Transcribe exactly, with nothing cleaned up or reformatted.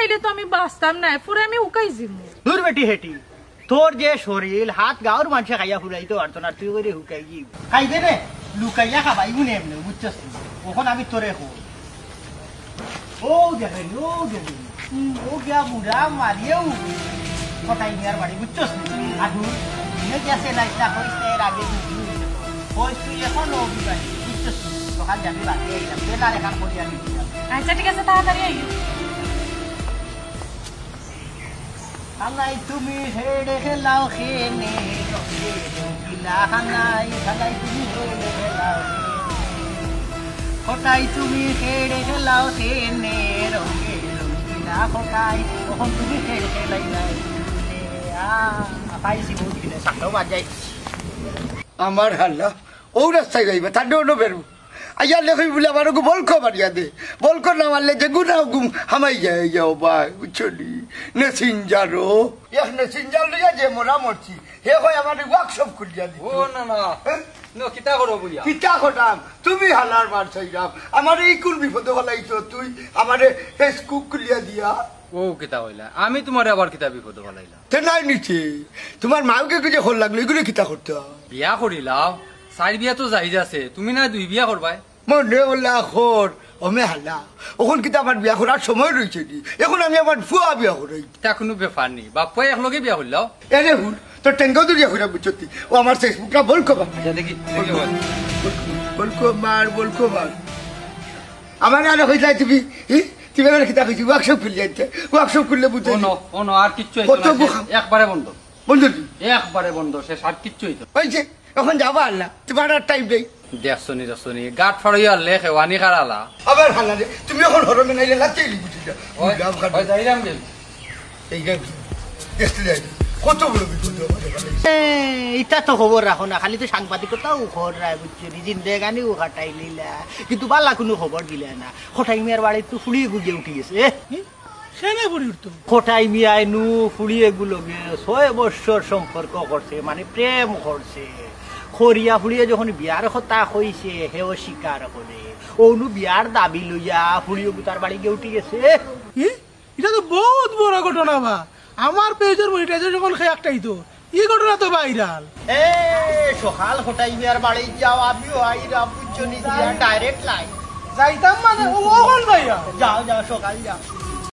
অইলে তো আমি বাঁচতাম নায়, পুরা আমি হুকাই যিমু। দূর বেটি হেটি, তোর যে শরীল, হাত গাঁওর মানষে খাইয়া ফুরাইতো পারতো না, তুই কইরে হুকাই গি। খাইবে রে, লুকাইয়া খাবাই গুনে এমনে, বুঝছস নি? অখন আমি তোরে কই। ও দেখেন, ও দেখেন। ও গিয়া বুড়া মারিয়েও কটাই মিয়ার বাড়ি, বুঝছস নি? আদু, দিনে গেছে না, ইচ্ছা কইস না, এর আগে দুই দিন হইছে তো। কইস তুই অখন ও বিবাহ, বুঝছস নি? সকাল যাবি বাকি আইলাম, বেলার এখান করিয়া দিবি। আচ্ছা, ঠিক আছে, তাড়াতাড়ি আইও। হালাই তুমি হেড়ে খেলাও খেনে, রঙে রঙিলা। হালাই, হালাই তুমি হেড়ে খেলাও খেনে। কটাই তুমি হেড়ে খেলাও খেনে, রঙে রঙিলা। কটাই, অখন তুমি হেড়ে খেলাই নাই। আ, পাইছি বহুত দিনে, সাতটাও বাজাই। আমার হালা, ও রাস্তায় যাইবা, তার ডোনো বেরু। আইয়া লেখই বলে আমার ওগু বলকো মারিয়া দে। বলকো না মারলে যে গুনা ওগু হামাই যায়, যাও ভাই, বুঝছো নি? মেসেঞ্জারও। এক মেসেঞ্জার লইয়া যে মরা মরছি, হে হয় আমার ওয়ার্কশপ খুলিয়া দিত। ও না না। হ্যাঁ? ন কিতা করো বইয়া? কিতা করতাম? তুমি হালার মার চাইরাম। আমারে এই কোন বিপদে ফালাইছো তুই? আমারে Facebook খুলিয়া দিয়া। ও কিতা কইলা? আমি তোমারে আবার কিতা বিপদে ফালাইলাম? তে নাই নিচে। তোমার মাউকে কিছু হল লাগলো, এগুলো কিতা করতাম? বিয়া করিলাও। চাইর বিয়া তো জাইজ আছে। তুমি না দুই বিয়া করবায়? মনে ওলা খর, অমে হালা। অখন কিতা আমার বিয়া করার সময় রইছে নি? অখন আমি আমার ফুয়া বিয়া করাই। তা কুনু ব্যাপার নি। বাপ ফুয়া একলগে বিয়া করিলাও। এরে হুন, তোর টেঙ্গাও দরিয়া কইরা বুঝছতি। ও আমার Facebook টা বলকো মার। আচ্ছা, দেখি, দেখি বল। বলকো মার, বলকো মার। আমার আরে কইলাই তুমি, হি? তুমি আমার কিতা কইছি? ওয়ার্কশপ খুললে আনতে। ওয়ার্কশপ খুললে বুঝতে অনো, অনো, আর কিচ্ছু হইতো কত না। বুক- একবারে বন্ধ। বন্ধ নি? একবারে বন্ধ, শেষ, আর কিচ্ছু হইতো না। ওই যে, অখন যাবা আল্লাহ, তোমার আর টাইম নেই। দেখছো নি, দেখছো নি, গাট ফাড়াইয়া আল্লে খেওয়ানি খারালা। আবার হালা রে, তুমি অখন হরমে নাইলে লাতে এলি বুঝি যা। ওই, বুঝলাম, খারাপ। ওই যাইলাম গে। এই গান দেখতে যাই, কত বড় বিপদ আমার এখানে। এ, ইতা তো খবর রাখো না, খালি তো সাংবাদিকতাও খবর রায়, বুঝছো নি? জিন্দেগানিও কাটাই লইলা, কিন্তু বালা কুনু খবর দিলা না। কটাই মিয়ার বাড়িত তো ফুড়ি এগু গেউটি গেছে, এ? হুম? কেনে ফুড়ি উঠতো? কটাই মিয়ায় নু ফুড়ি এগু লগে ছয় বৎসর সম্পর্ক করছে, মানে প্রেম করছে। করিয়া ফুড়িয়ে যখন বিয়ার কথা কইছে, হেও স্বীকার করে। অউ নু বিয়ার দাবি লইয়া ফুড়ি এগু তার বাড়ি গেউটি গেছে। হুম? ইটা তো বউত বড় ঘটনা বা। আমার পেজর মনিটাইজেশন অখন খে একটাই তো। ই ঘটনা তো ভাইরাল। এ, সকাল কটাই মিয়ার বাড়ি যাও, আমিও আইরাম, বুঝছো নি? গিয়া ডাইরেক্ট লাইন। যাইতাম মানে, ও, অখন ভাইয়া। যাও, যাও, সকাল যাও।